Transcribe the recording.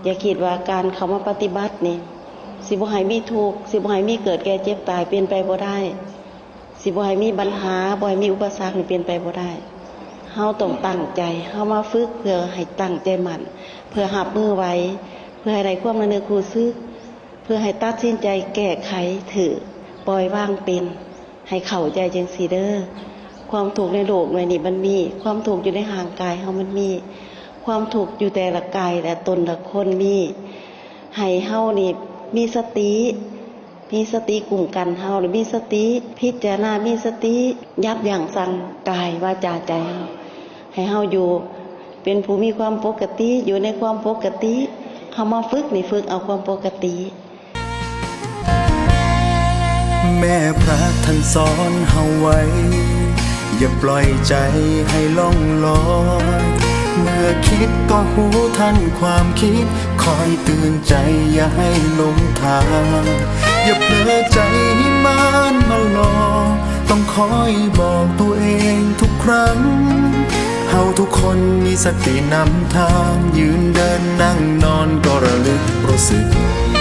ຢ່າຄິດວ່າການເຂົ້າມາປະຕິບັດນີ້ ຊິບໍ່ໃຫ້ມີທຸກ ຊິບໍ່ໃຫ້ມີເກີດແກ່ເຈັບຕາຍ ເປັນໄປບໍ່ໄດ້. ຊິບໍ່ໃຫ້ມີບັນຫາ ບໍ່ໃຫ້ມີອຸປະສັກນີ້ ເປັນໄປບໍ່ໄດ້. ເຮົາຕ້ອງຕັ້ງໃຈ ເຮົາມາຝຶກເພື່ອໃຫ້ຕັ້ງໃຈໝັ້ນ ເພື່ອຮັບມືໄວ ເພື່ອໃຫ້ໄດ້ຄວາມລະນຶກຮູ້ສຶກ ເພື່ອໃຫ້ຕັດສິນໃຈແກ້ໄຂຖືກ ປ່ອຍວາງເປັນ ໃຫ້ເຂົ້າໃຈຈັ່ງຊີ້ເດີ. ຄວາມທຸກໃນໂລກໃບນີ້ມັນມີ ຄວາມທຸກຢູ່ໃນຮ່າງກາຍເຮົາມັນມີ ຄວາມທຸກຢູ່ແຕ່ລະກາຍ ແລະ ຕົນລະຄົນມີ. ໃຫ້ເຮົານີ້ມີສະຕິ ມີສະຕິກຸ້ມກັນເຮົາ ແລະ ມີສະຕິພິຈາລະນາ ມີສະຕິຢັບຢັ້ງຊັ່ງກາຍ ວາຈາ ໃຈເຮົາ ໃຫ້ເຮົາຢູ່ເປັນຜູ້ມີຄວາມປົກກະຕິ ຢູ່ໃນຄວາມປົກກະຕິ. ເຮົາມາຝຶກນີ້ ຝຶກເອົາຄວາມປົກກະຕິ. ແມ່ພະທ່ານສອນເຮົາໄວ້ ຢ່າປ່ອຍໃຈໃຫ້ລ່ອງລອຍ ເມື່ອຄິດກໍຮູ້ທັນຄວາມຄິດ ຄອຍເຕືອນໃຈຢ່າໃຫ້ຫຼົງທາງ ຢ່າເຜີໃຈໃຫ້ມານມາຫຼອກ ຕ້ອງຄອຍບອກຕົວເອງທຸກຄັ້ງ ເຮົາທຸກຄົນມີສະຕິນຳທາງ ຢືນເດີນນັ່ງນອນກໍລະລຶກຮູ້ສຶກ